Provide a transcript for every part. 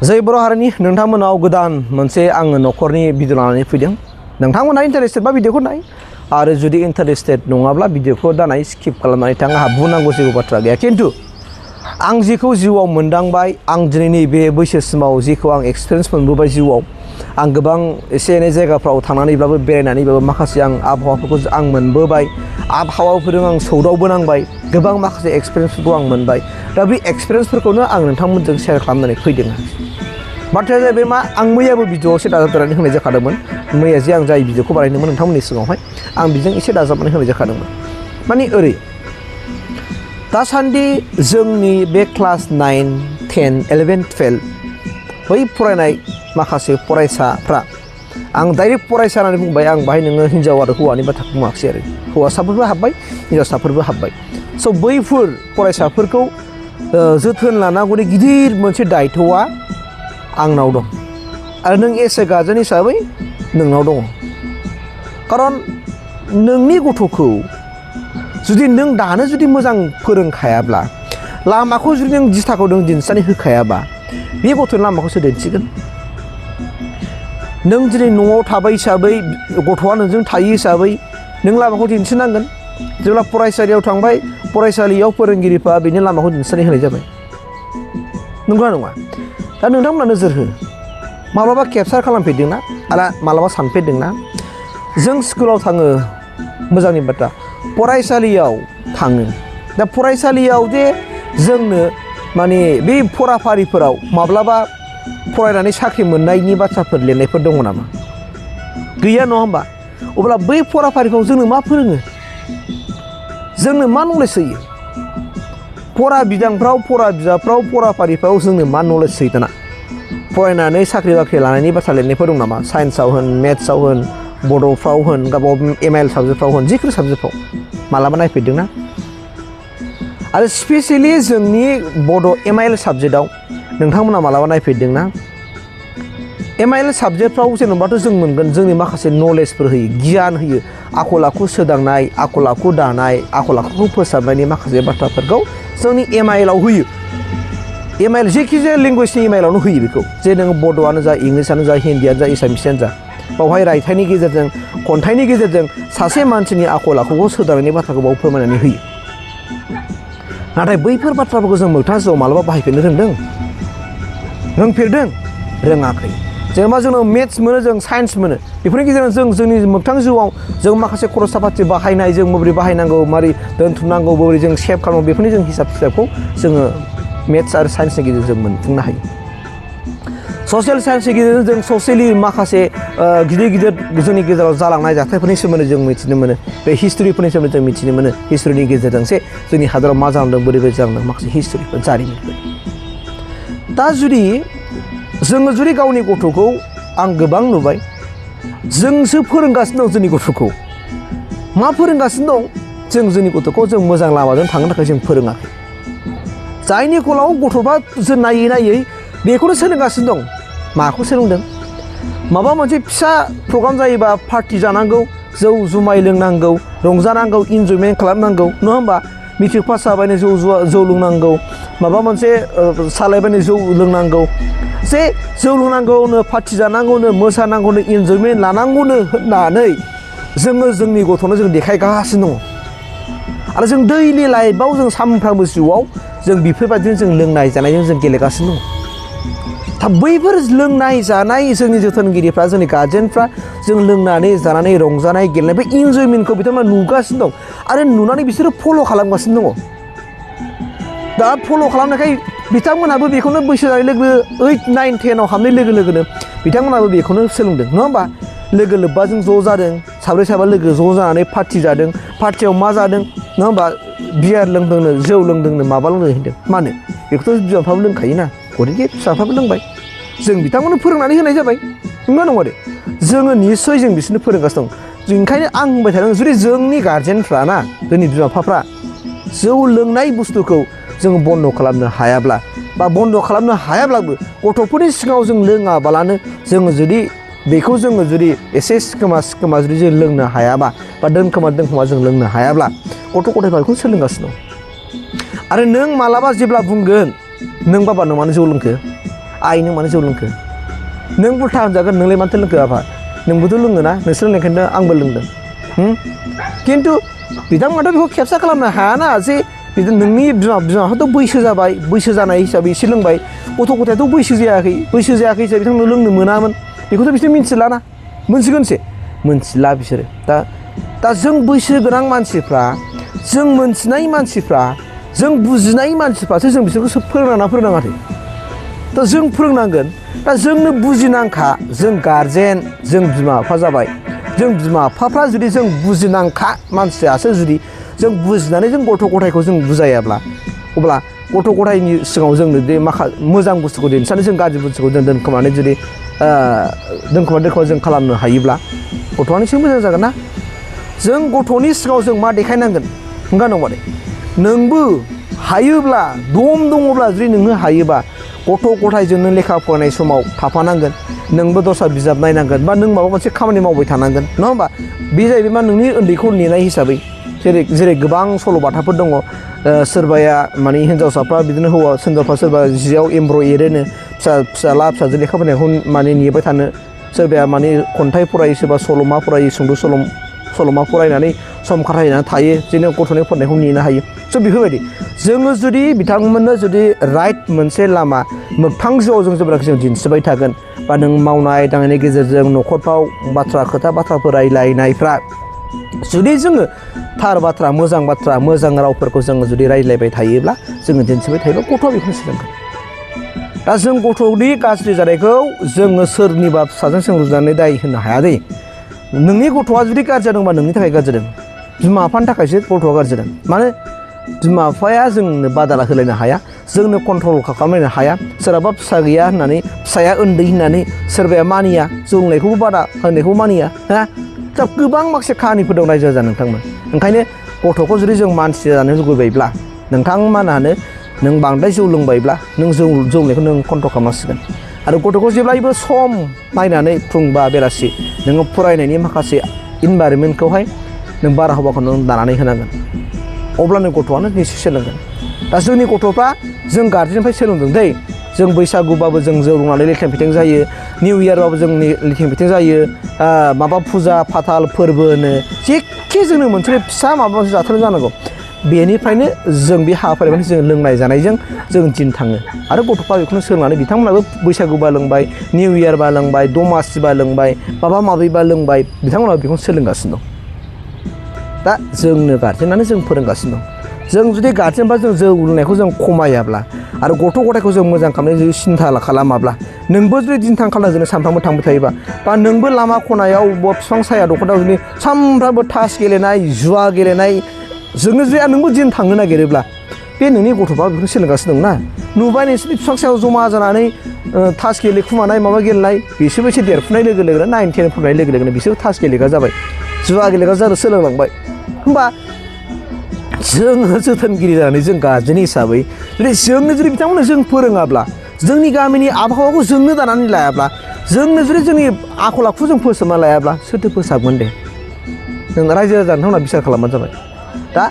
जै बर' हारिनि नोंथांमोनाव गोदान मोनसे आङो न'खरनि भिडिअ लानानै फैदों। नोंथांमोना इन्टारेस्टेड बा भिडिअखौ नाय आरो जुदि इन्टारेस्टेड नङाब्ला भिडिअखौ दानाय स्किप खालामनानै थां। आंहा बुंनांगौ जेबो बाथ्रा गैया, खिन्थु आं जिखौ जिउआव मोनदांबाय, आं दिनैनि बे बैसोसिमाव जिखौ आं एक्सपिरियेन्स मोनबोबाय जिउआव, आं गोबां एसे एनै जायगाफ्राव थांनानैब्लाबो बेरायनानैब्लाबो माखासे आं आबहावाफोरखौ आं मोनबोबाय, आबहावाफोरजों आं सौदावबो नांबाय, गोबां माखासे एक्सपिरियेन्सफोरखौ आं मोनबाय। दा बे एक्सपिरियेन्सफोरखौनो आं नोंथांमोनजों शेयार खालामनानै फैदों। बाथ्राया जाहैबाय मा, आं मैयाबो भिडिअआव एसे दाजाबदेरनानै होनाय जाखादोंमोन। मैया जे आं जाय भिडिअखौ बानायदोंमोन नोंथांमोननि सिगाङावहाय, आं बिजों एसे दाजाबनानै होनाय जाखादोंमोन। माने ओरै दासान्दि जोंनि बे क्लास 9, 10, 11, 12 बै फरायनाय माखासे फरायसाफ्रा, आं डाइरेक्ट फरायसा होननानै बुंबाय, आं बाहाय नोङो हिन्जाव आरो हौवानि बाथ्राखौ बुङाखिसै आरो हौवासाफोरबो हाबबाय, हिन्जावसाफोरबो हाबबाय। स' बैफोर फरायसाफोरखौ जोथोन लानांगौनि गिदिर मोनसे दायथ'आ आंनाव दं आरो नों एस ए गार्जेन हिसाबै नोंनाव दङ। खारन नोंनि गथ'खौ जुदि नों दानो जुदि मोजां फोरोंखायाब्ला, लामाखौ जुदि नों दिथाखौ नों दिन्थिनानै होखायाबा, बे गथ'नि लामाखौ सोर दिन्थिगोन? नों दिनै न'आव थाबाय हिसाबै, गथ'आ नोंजों थायो हिसाबै नों लामाखौ दिन्थिनांगोन। जेब्ला फरायसालियाव थांबाय, फरायसालियाव फोरोंगिरिफ्रा बेनि लामाखौ दिन्थिनानै होनाय जाबाय। नंगौना नङा? दा नोंथांमोना नोजोर हो, माब्लाबा केपचार खालामफेरदोंना आरो माब्लाबा सानफेरदोंना? जों स्कुलाव थाङो, मोजांनि बाथ्रा, फरायसालियाव थाङो। दा फरायसालियाव जे जोंनो माने बे फराफारिफोराव माब्लाबा फरायनानै साख्रि मोननायनि बाथ्राफोर लिरनायफोर दङ नामा? गैया, नङा होमबा? अब्ला बै फराफारिफ्राव जोंनो मा फोरोङो? जोंनो मा नलेज होयो? फरा बिजाबफ्राव, फरा बिजाबफ्राव, फराफारिफ्राव जोंनो मा नलेज होयो दाना? फरायनानै साख्रि बाख्रि लानायनि बाथ्रा लिरनायफोर दं नामा? साइन्सआव होन, मेथ्सआव होन, बड'फ्राव होन, गावबा एम आइ एल साबजेक्टफ्राव होन, जिखुनु साबजेक्टफ्राव मालाबा नायफेरदोंना? आरो स्पेसियेलि जोंनि बड' एम आइ एल साबजेक्टआव नोंथांमोना मालाबा नायफेरदोंना? एम आइ एल साबजेक्टफ्राव जेन'बाथ' जों मोनगोन, जोंनि माखासे नलेजफोर होयो, गियान होयो, आखल आखु सोदांनाय, आखल आखु दानाय, आखल आखुखौ फोसाबनायनि माखासे बाथ्राफोरखौ जोंनि एम आइ एलआव होयो। एम आइ एल जेखिजाया लेंगुवेजनि एम आइ एलआवनो होयो बेखौ, जे नोङो बड'आनो जा, इंलिसआनो जा, हिन्दीआनो जा, एसामिसआनो जा, बावहाय रायथाइनि गेजेरजों, खन्थाइनि गेजेरजों सासे मानसिनि आखल आखुखौ सोदांनायनि बाथ्राखौ बाव फोरमायनानै होयो। नाथाय बैफोर बाथ्राफोरखौ जों मोगथां जिउआव मालाबा बाहायफेरनो रोंदों? रोंफेरदों? रोङाखै। जेनेबा जोंनाव मेथ्स मोनो, जों साइन्स मोनो, बेफोरनि गेजेरजों जों जोंनि मोगथां जिउआव जों माखासे खरसा पाथि बाहायनाय, जों माबोरै बाहायनांगौ, माबोरै दोनथुमनांगौ, बोरै जों सेभ खालामनांगौ, बेफोरनि जों हिसाबखौ जोङो मेथ्स आरो साइन्सनि गेजेरजों मोनफुंनो हायो। ससियेल साइन्सनि गेजेरजों जों ससियेलि माखासे गिदिर गिदिर जोंनि गेजेराव जालांनाय जाथायफोरनि सोमोन्दै जों मिथिनो मोनो। बे हिस्ट'रिफोरनि सोमोन्दै जों मिथिनो मोनो। हिस्ट'रिनि गेजेरजोंसो जोंनि हादराव मा जालांदों, बोरै बोरै जालांदों, माखासे हिस्ट'रिफोर, जारिमिनफोर। दा जोङो जुदि गावनि गथ'खौ, आं गोबां नुबाय, जोंसो फोरोंगासिनो दं जोंनि गथ'खौ। मा फोरोंगासिनो दं? जों जोंनि गथ'खौ जों मोजां लामाजों थांनो थाखाय जों फोरोङाखै। जायनि फलाव गथ'फ्रा जों नायै नायै बेखौनो सोलोंगासिनो दं। माखौ सोलोंदों? माबा मोनसे फिसा प्रग्राम जायोबा पार्टि जानांगौ, जौ जुमाय लोंनांगौ, रंजानांगौ, इन्जयमेन्ट खालामनांगौ, नङा होमबा? मेट्रिक पास जाबायनो जौ लोंनांगौ, माबा मोनसे सालायबायनो जौ लोंनांगौ, जे जौ लोंनांगौनो, पार्टि जानांगौनो, मोसानांगौनो, इन्जयमेन्ट लानांगौनो होननानै जोङो जोंनि गथ'नो जों देखायगासिनो दङ। आरो जों दैलि लाइफआव, जों सानफ्रामबो जिउआव जों बेफोरबायदिनो जों लोंनाय जानायजों जों गेलेगासिनो दङ। दा बैफोर लोंनाय जानाय, जोंनि जोथोनगिरिफ्रा, जोंनि गार्जेनफ्रा, जों लोंनानै जानानै रंजानाय गेलेनाय, बे इन्जयमेन्टखौ बिथांमोना नुगासिनो दं आरो नुनानै बिसोरो फल' खालामगासिनो दङ। दा फल' खालामनायखाय बिथांमोनहाबो बेखौनो बैसो जानाय लोगो 8, 9, 10आव हाबनाय लोगो लोगोनो बिथांमोनहाबो बेखौनो सोलोंदों, नङा होमबा? लोगो लोब्बाजों ज' जादों, साब्रै साबा लोगो ज' जानानै पार्टि जादों। पार्टियाव मा जादों, नङा होमबा? बियार लोंदोंनो, जौ लोंदोंनो, माबा लोंदों होनदों। मानो? बेखौथ' बिमा-बिफाबो लोंखायोना, गथिखे फिसाफ्राबो लोंबाय। जों बिथांमोननो फोरोंनानै होनाय जाबाय, नंगौना नङा दे? जोङो निस्सय जों बिसोरनो फोरोंगासिनो दं। जों ओंखायनो आं बुंबाय थादों, जुदि जोंनि गार्जेनफ्रा ना, जोंनि बिमा-बिफाफ्रा जौ लोंनाय बुस्थुखौ जों बन्द' खालामनो हायाब्ला, बा बन्द' खालामनो हायाब्लाबो गथ'फोरनि सिगाङाव जों लोङाबालानो, जोङो जुदि बेखौ जोङो जुदि एसे सिखोमा जुदि जों लोंनो हायाबा, बा दोनखोमा जों लोंनो हायाब्ला, गथ' गथायफ्रा बेखौ सोलोंगासिनो दं। आरो नों मालाबा जेब्ला बुंगोन, नों बाबा नों मानो जौ लोंखो? आइ नों मानो जौ लोंखो नों उल्था होनजागोन नोंलाय मानोथो लोंखो आफा नोंबोथ' लोङोना नोंसोर लोंनायखायनो आंबो लोंदों खिन्थु बिथांमोनाथ' बेखौ खेबसा खालामनो हायाना जे बिदि नोंनि बिमाफ्राथ' बैसो जाबाय बैसो जानाय हिसाबै एसे लोंबाय गथ' गथायाथ' बैसो जायाखै हिसाबै बिथांमोना लोंनो मोनामोन बेखौथ' बिसोर मिन्थिलाना मोनथिगोनसो मोनथिला बिसोरो दा जों बैसो गोनां मानसिफ्रा जों मोनथिनाय मानसिफ्रा जों बुजिनाय मानसिफ्रासो जों बिसोरखौ फोरोंनाङाखै दा जों फोरोंनांगोन दा जोंनो बुजिनांखा जों गारजेन जों बिमा बिफा जाबाय जों बिमा बिफाफ्रा जुदि जों बुजिनांखा मानसियासो जुदि जों बुजिनानै जों गथ' गथायखौ जों बुजायाब्ला अब्ला गथ' गथायनि सिगाङाव जोंनो बे मोजां बुस्थुखौ दिन्थिनानै जों गाज्रि बुस्थुखौ जों दोनखोमानानै जुदि दोनखोमा जों खालामनो हायोब्ला गथ'आ निसय मोजां जागोन ना जों गथ'नि सिगाङाव जों मा देखायनांगोन नंगौ नङा दे नोंबो हायोब्ला दम दङब्ला जुदि नोङो हायोबा गथ' गथायजोंनो लेखा फरायनाय समाव थाफानांगोन नोंबो दस्रा बिजाब नायनांगोन बा नों माबा मोनसे खामानि मावबाय थानांगोन नङा होमबा बे जाहैबाय मा नोंनि उन्दैखौ नेनाय हिसाबै जेरै गोबां सल'बाथाफोर दङ सोरबाया माने हिन्जावसाफ्रा बिदिनो हौवा सेंग्राफ्रा सोरबा जियाव एमब्र' एरोनो फिसाला फिसाजो लेखा फरायनायखौ माने नेबाय थानो सोरबाया माने खन्थाइ फरायो सोरबा सल'मा फरायो सुंद' सल'मा फरायनानै सम खाथायनानै थायो जेन गथ'नि फरायनायखौ नेनो हायो स' बेफोरबायदि जोङो जुदि बिथांमोननो जुदि राइट मोनसे लामा मोगथां जिउआव जों जेब्लाखि जों दिन्थिबाय थागोन बा नों मावनाय दांनायनि गेजेरजों न'खरफ्राव खोथा बाथ्राफोर रायलायनायफ्रा जुदि जोङो थार बाथ्रा मोजां रावफोरखौ जोङो जुदि रायज्लायबाय थायोब्ला जोङो दिन्थिबाय थायोब्ला गथ'आ बेखौनो सोलोंगोन दा जों गथ'नि गाज्रि जानायखौ जोङो सोरनिबा फिसाजों जों रुजुनानै दाय होनो हाया दै नोंनि गथ'आ जुदि गाज्रि जादोंबा नोंनि थाखाय गाज्रि जादों बिमा बिफानि थाखायसो गथ'आ गाज्रि जादों मानो बिमा बिफाया जोंनो बादा होलायनो हाया जोंनो कन्ट्रल खालामलायनो हाया सोरहाबा फिसा गैया होननानै फिसाया उन्दै होननानै सोरबाया मानिया जौ लोंनायखौबो बादा होनायखौ मानिया दा गोबां माखासे खाहानिफोर दं रायजो राजा नोंथांमोन ओंखायनो गथ'खौ जुदि जों मानसि जानो लुगैबायब्ला नोंथांमोनानो नों बांद्राय जौ लोंबायब्ला नों जौ लोंनायखौ नों कन्ट्रल खालामनांसिगोन आरो गथ'खौ जेब्लायबो सम नायनानै फुं बा बेलासि नोङो फरायनायनि माखासे इनभाइरनमेन्टखौहाय नों बारहावाखौ नों दानानै होनांगोन अब्लानो गथ'आनो निसय सोलोंगोन दा जोंनि गथ'फ्रा जों गारजेननिफ्राय सोलोंदों दै जों बैसागुबाबो जों जौ लोंनानै लेथें फेथें जायो निउ इयारबाबो जों लेथें फेथें जायो माबा फुजा फाथाल फोरबोनो जेखि जोंनो मोनसे फिसा माबा मोनसे जाथारनाय जानांगौ बेनिफ्रायनो जों बे हाबाफारिनिफ्राय जों लोंनाय जानायजों जों दिन थाङो आरो गथ'फ्रा बेखौनो सोलोंनानै बिथांमोनाबो बैसागुबा लोंबाय निउ इयारबा लोंबाय दमासिबा लोंबाय माबा माबिबा लोंबाय बिथांमोनाबो बेखौनो सोलोंगासिनो दं दा जोंनो गारजेनानो जों फोरोंगासिनो दं जों जुदि गारजेनबा जों जौ लोंनायखौ जों खमायाब्ला आरो गथ' गथायखौ जों मोजां खालामनाय जुदि सिन्था खालामाब्ला नोंबो जुदि दिन थांखाला जों सानफ्रामबो थांबाय थायोबा बा नोंबो लामा खनायाव बबेबा बिफां साया दख'नायाव जुदि सानफ्रामबो तास गेलेनाय जुवा गेलेनाय जोंनो जुदि नोंबो दिन थांनो नागिरोब्ला बे नोंनि गथ'फ्रा बेखौनो सोलोंगासिनो दं ना नुबाय नोंसोरनि बिफां सायाव जमा जानानै तास गेलेखुमानाय माबा गेलेनाय बिसोरबो एसे देरफुनाय लोगो लोगोनो 9, 10 फरायनाय लोगो लोगोनो बिसोरबो तास गेलेग्रा जाबाय जुवा गेलेग्रा जानो सोलोंलांबाय होमबा जोङो जोथोनगिरि जानानै जों गारजेन हिसाबै जुदि बिथांमोननो जों फोरोङाब्ला जोंनि गामिनि आबहावाखौ जोंनो दानानै लायाब्ला जोंनो जुदि जोंनि आखल आखु जों फोसाबना लायाब्ला सोरथो फोसाबगोन दे जों रायजो राजा नोंथांमोना बिसार खालामबानो जाबाय दा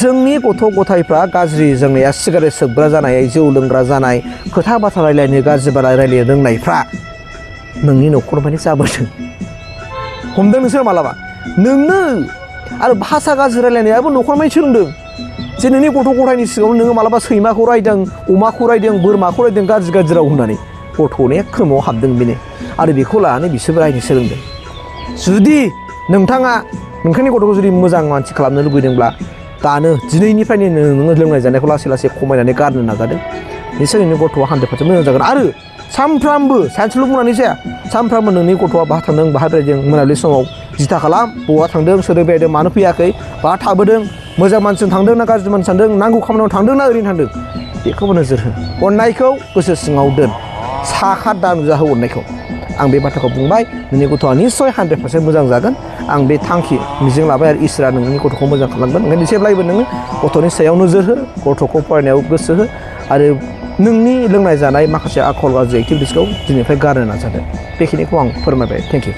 जोंनि गथ' गथायफ्रा गाज्रि जोंनिया सिगारेट सोबग्रा जानाय जौ लोंग्रा जानाय खोथा बाथ्रा रायलायनो गाज्रि बाथ्रा रायलायनो रोंनायफ्रा नोंनि न'खरनिफ्रायनो जाबोदों हमदों नोंसोर मालाबा नोंनो आरो भाषा गाज्रि रायलायनायाबो न'खरनिफ्रायनो सोलोंदों जे नोंनि गथ' गथायनि सिगाङाव नोङो मालाबा सैमाखौ रायदों अमाखौ रायदों बोरमाखौ रायदों गाज्रि राव होननानै गथ'नि खोमायाव हाबदों बेनो आरो बेखौ लानानै बिसोरबो रायनो सोलोंदों जुदि नोंथाङा नोंथांनि गथ'खौ जुदि मोजां मानसि खालामनो लुबैदोंब्ला दानो दिनैनिफ्रायनो नोङो लोंनाय जानायखौ लासै लासै खमायनानै गारनो नाजादों निसय नोंनि गथ'आ 100% मोजां जागोन आरो सानफ्रामबो सानसेल' बुंनानै जाया सानफ्रामबो नोंनि गथ'आ बाहा थांदों बाहा बेरायदों मोनाबिलि समाव जिथा खालाम बहा थांदों सोरजों बेरायदों मानो फैयाखै बाहा थाबोदों मोजां मानसिजों थांदों ना गाज्रि मानसि थांदों नांगौ खामानियाव थांदों ना ओरैनो थांदों बेखौबो नोजोर हो अननायखौ गोसो सिङाव दोन साखा दा नुजाहो अननायखौ आं बे बाथ्राखौ बुंबाय नोंनि गथ'आ निस्सय 100% मोजां जागोन आं बे थांखि मिजिं लाबाय आरो इसोरा नोंनि गथ'खौ मोजां खालामगोन ओंखायनो जेब्लायबो नोङो गथ'नि सायाव नोजोर हो गथ'खौ फरायनायाव गोसो हो आरो नोंनि लोंनाय जानाय माखासे आखल गाज्रि एक्टिभिटिसखौ दिनैनिफ्राय गारनो नाजादो बेखिनिखौ आं फोरमायबाय थेंक इउ